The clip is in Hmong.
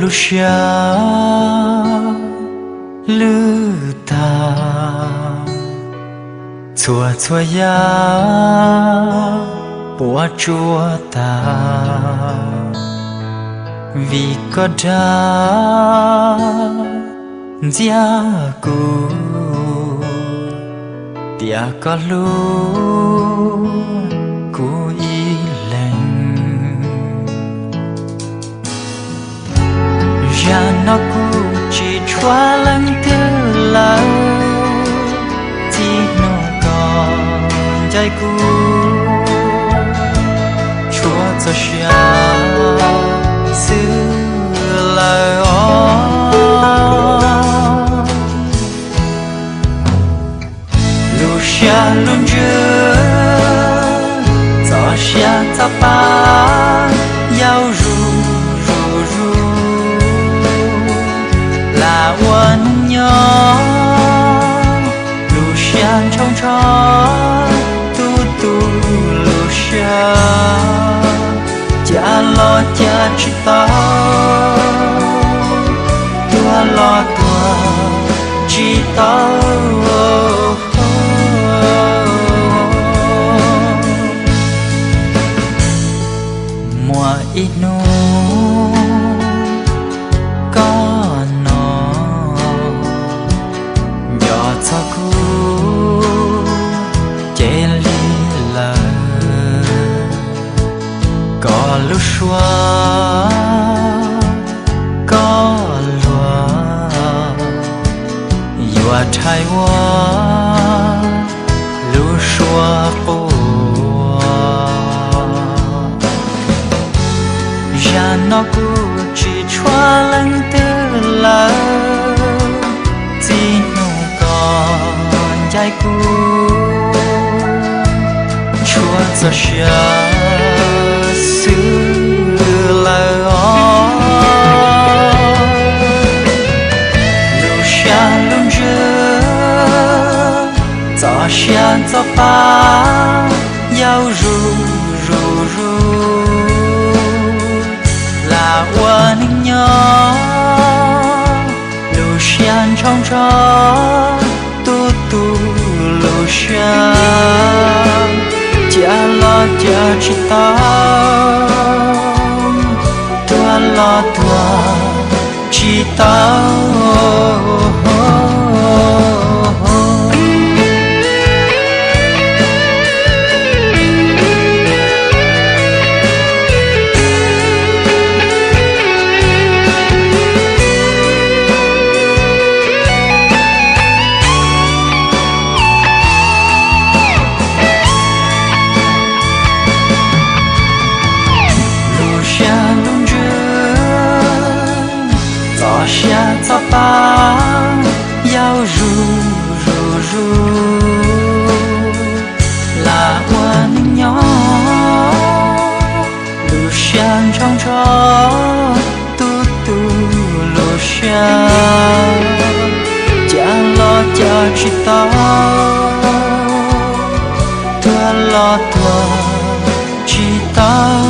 Lub siab lwj tag, txhua txhua yam puas tsuaj tag, vim koj dag ntxias kuv, tias koj hlub kuv ib leeg. Zaj no kuv tsis tshuav leej twg lawm, txij hnub koj ncaim kuv, tshuav txoj sia xwb lawm os. Lub siab lub ntsws, txoj sia txoj pa, yau zuj zus zus, lam ua neej nyob. Lub siab ntshau ntsho, tu tu lub siab, cia los cia tsis tau, tuag los tuag tsis tau. Muaj ib hnub koj no nco txog kuv ces lig lawm, koj lub suab koj luag yuav rhais ua lub suab quas. Zaj no kuv tsis tshuav leej twg lawm, txij hnub koj ncaim kuv, tshuav txoj sia xwb lawm os. Lub siab lub ntsws, txoj sia txoj pa, yau zuj zus zus, lam ua neej nyob. Lub siab ntshau ntsho, tu tu lub siab, cia los cia tsis tau, tuag los tuag tsis tau. Lub siab lub ntsws, txoj sia txoj pa, yau zuj zus zus, lam ua neej nyob. Lub siab ntshau ntsho, tu tu lub siab, cia los cia tsis tau, tuag los tuag tsis tau.